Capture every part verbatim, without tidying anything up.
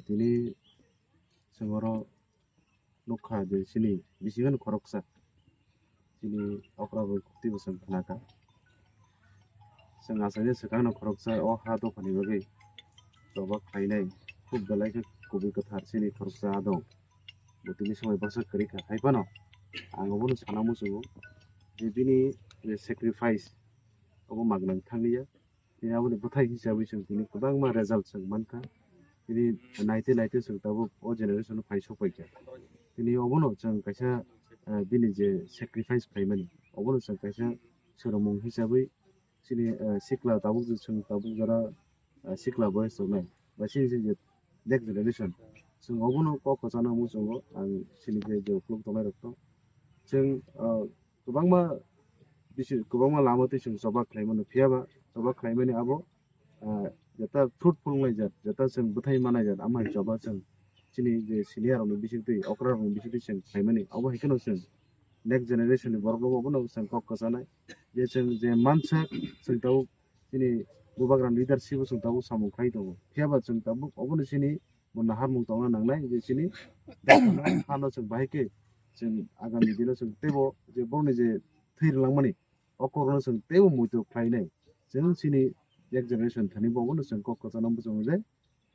Tini chwng oro nukha je chini bisingo khoroksa chini okra bai kukti bo chwng khnakha. Chwng achaini swkangno khoroksa o ha dophani bagwi choba khlainai khub belai khe kubui kwthar chini khoroksa ha dong. Bo tini swmai baksa kwrwi kha hai phano ang obono sana muchungo je bini je sacrifice obo magwnang thangya. Tini aboni bwthai hisabwi chwng tini kwbangma result chwng mankha. Tini naite naite chwng tabuk o generation o phai sok paikha. Tini obono chwng kaisa, eh, bini je sacrifice khlaimani, obono chwng kaisa swrwngmung hisabwi chini, eh, sikla tabuk je chwng tabuk jora, eh, sikla boyes tongnai ba chini je next generation chwng obono kok kwchana muchungo ang chini je je ukuluk tongnai rokno chwng, eh, kwbangma bisi kwbangma lama twi chwng choba khlaimano, phiyaba choba khlaimani abo, ah, jeta fruitful wnglaijak, jeta chwng bwthai manaijak, ama hai choba chwng chini je senior rokni bisingtwi, okra rokni bisingtwi chwng khlaimani, abo hai kheno chwng next generation ni borok rokbo abono chwng kok kwchanai je chwng je mansak chwng tabuk chini bubagra leadership o chwng tabuk samung khlai tongo, phiyaba chwng tabuk obono chini bo naharmung tongna nangnai je chini hano chwng bahai khe chwng agami dino chwng teibo je borokni je thwi rwlangmani o kokno chwng teibo muitu khlainai. Chwng chini next generation thani bo obono chwng kok kwchana muchungo je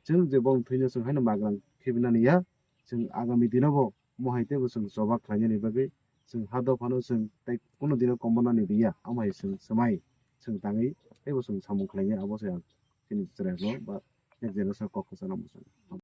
chwng je borokni thwino chwng haino magrang khibinani ya, chwng agami dino bo mohai teibo chwng choba khlainani bagwi chwng ha dophano chwng tei kunu dino komornani riya, amo hai chwng swmai chwng tangwi teibo chwng samung khlainai, abo se ang chini chwrairokno ba next generation kok kwchana muchungo.